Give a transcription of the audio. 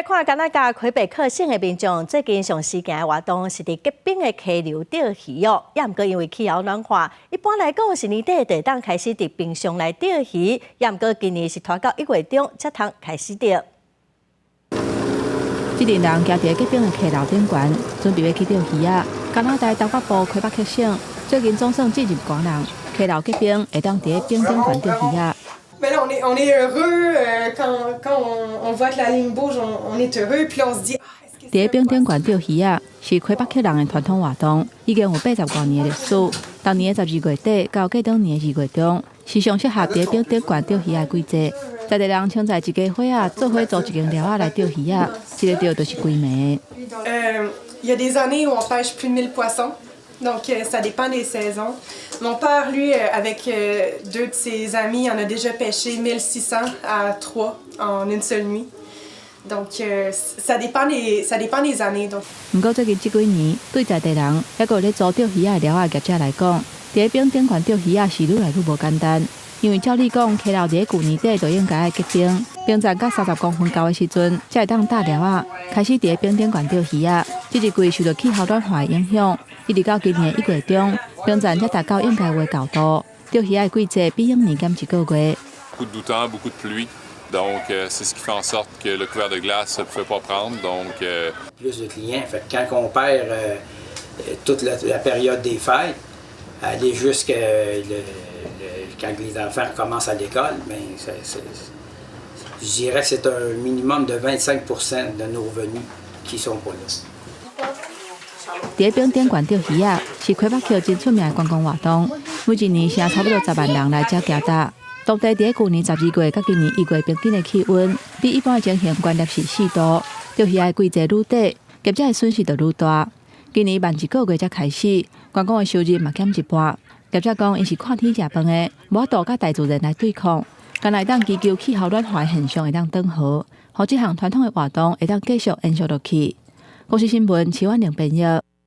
來看加拿大魁北克省的民眾最近上時行的活動是佇結冰的溪流釣魚哦。也毋過因為氣候暖化，一般來講是年底就會當開始佇冰上來釣魚，也毋過今年是拖到1月中才通開始釣。這陣人行佇結冰的溪流頂懸，準備欲去釣魚仔。加拿大東北部魁北克省最近總算進入寒冷，溪流結冰會當佇冰頂懸釣魚仔。 Mais là, on est heureux quand on voit que la ligne bouge, on est heureux. Puis là, on se dit, ah, est-ce que 佇冰頂懸釣魚仔是魁北克人的傳統活動，已經有80外年的歷史。逐年的12月底到過當年的2月中，是上適合佇冰頂懸釣魚仔的季節。在地人穿載一家伙仔，做伙租一間寮仔來釣魚仔，一个釣就是規暝。 Il y a des années où on pêche plus de 1000 poissons. Donc, ça dépend des saisons. Mon père, lui, avec deux de ses amis, en a déjà pêché 1600 à trois en une seule nuit. Donc, ça dépend des années. Donc, 毋過最近這幾年，對在地人抑閣有咧租釣魚仔的寮仔業者來講，佇冰頂懸釣魚仔是愈來愈無簡單。因為照理講，溪流佇舊年底就應該愛結冰，冰層到30公分厚的時陣，才會當搭寮仔，開始佇冰頂懸釣魚仔。這一季受到氣候暖化的影響，一直到今年1月中，冰層才達到應該有的厚度。釣魚仔的季節比往年減一個月。 Beaucoup de doux temps, beaucoup de pluie. Donc, c'est ce qui fait en sorte que le couvert de glace ne pouvait pas prendre. Donc, Plus de clients. Fait que quand on perd toute la période des fêtes, aller jusqu'à quand les enfants recommencent à l'école, bien, je dirais que c'est un minimum de 25 de nos revenus qui sont pas là. 佇冰頂懸釣魚仔是魁北克真出名的觀光活動，每一年成差不多10萬人來遮行踏。當地佇舊年12月佮今年1月平均的氣溫，比一般的情形懸攝氏4度。釣魚仔的季節愈短，業者的損失就愈大。今年慢一個月才開始，觀光的收入嘛減一半。業者講，𪜶是看天食飯的，無法度佮大自然來對抗，干焦會當祈求氣候暖化的現象會當轉好，予這項傳統的活動會當繼續延續落去。公視新聞，徐婉玲編譯。